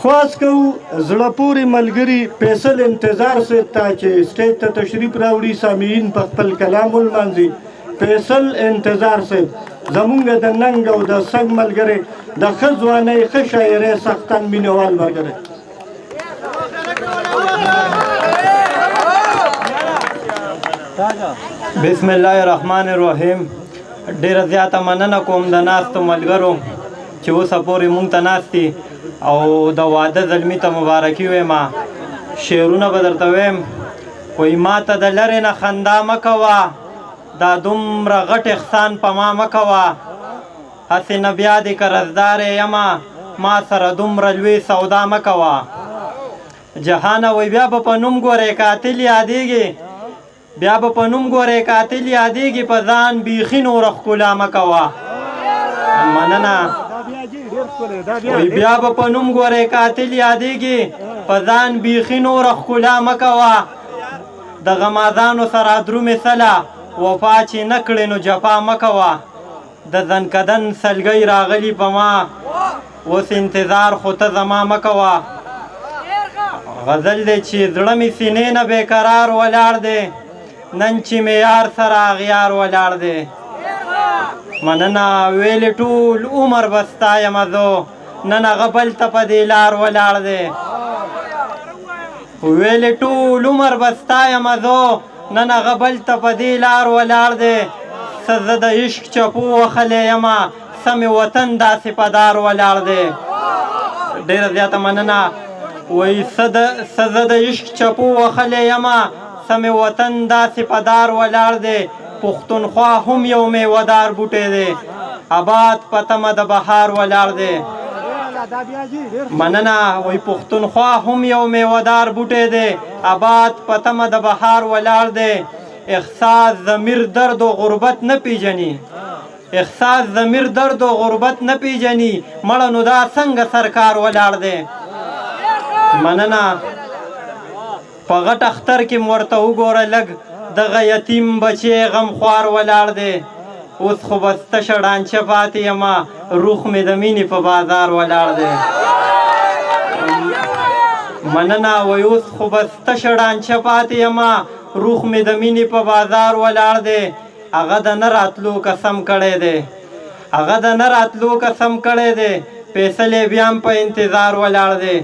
خواست کوو زړه پورې ملګري فیصل انتظار صاحب ته چې سټیج ته تشریف راوړي، سامعین په خپل کلام ولمانځي. فیصل انتظار صاحب زمونږ د ننګ او د سنګ ملګری، د ښه ځوانۍ، ښه شاعرۍ سختن مینوال ملګری. بسم الله الرحمن الرحیم. ډیره زیاته مننه کوم د ناستو ملګرو چې اوسه پورې مونږ ته ناست دي او د واده زلمي ته مبارکي وایم. شعرونه به درته وایم. وایي ما ته د لرې نه خندا مه کوه، دا دومره غټ احسان په ما مه کوه، هسې نه بیا دې قرضدار یمه، ما سره دومره لوی سودا مه کوه. جهانه وایي بیا به په نوم ګورې قاتل یادېږي، بیا به په نوم ګورې قاتل یادېږي، په ځان بیخي نوره ښکلا مه کوه. مننه. وایي بیا به په نوم ګورې قاتل یادېږي، په ځان بیخي نوره ښکلا مه کوه، د غمازانو سره درومې سله، وفا چې نه کړې نو جفا مه کوه. د ځنکدن سلګۍ راغلي په ما، اوس انتظار خو ته زما مه کوه. غزل دی چې زړه مې سینې نه بېقرار ولاړ دی، نن چې مې یار سره اغیار ولاړ دی. مننه. ویلې ټول عمر به ستا یم زه، نن هغه بل ته په دې لار ولاړ دی. ویلې ټول عمر به ستا یم زه، نن هغه بل ته په دې لار ولاړ دی. څه زه د عشق چپو وخلی یمه، څه مې وطن داسې په دار ولاړ دی. ډېره زیاته مننه. وایي څه زه د عشق چپو وخلی یمه، څه مې وطن داسې په دار ولاړ دی. پښتونخوا هم یو میوهدار بوټی دی، آباد په تمه د بهار ولاړ دی. مننه. وایي پښتونخوا هم یو میوهدار بوټی دی، آباد په تمه د بهار ولاړ دی. احساس ضمیر درد او غربت نه پیژني، احساس ضمیر درد او غربت نه پیژني، مړه نو دا څنګه سرکار ولاړ دی. مننه. په غټ اختر کې مو ورته وګوره لږ، دغه یتیم بچی غمخوار ولاړ دی. اوس خو بس تشه ډانچه پاتې یمه، روح مې د مینې په بازار ولاړ دی. مننه. وایي اوس خو بس تشه ډانچه پاتې یمه، روح مې د مینې په بازار ولاړ دی. هغه د نه راتلو قسم کړی دی، هغه د نه راتلو قسم کړی دی، فیصلې بیا هم په انتظار ولاړ دی.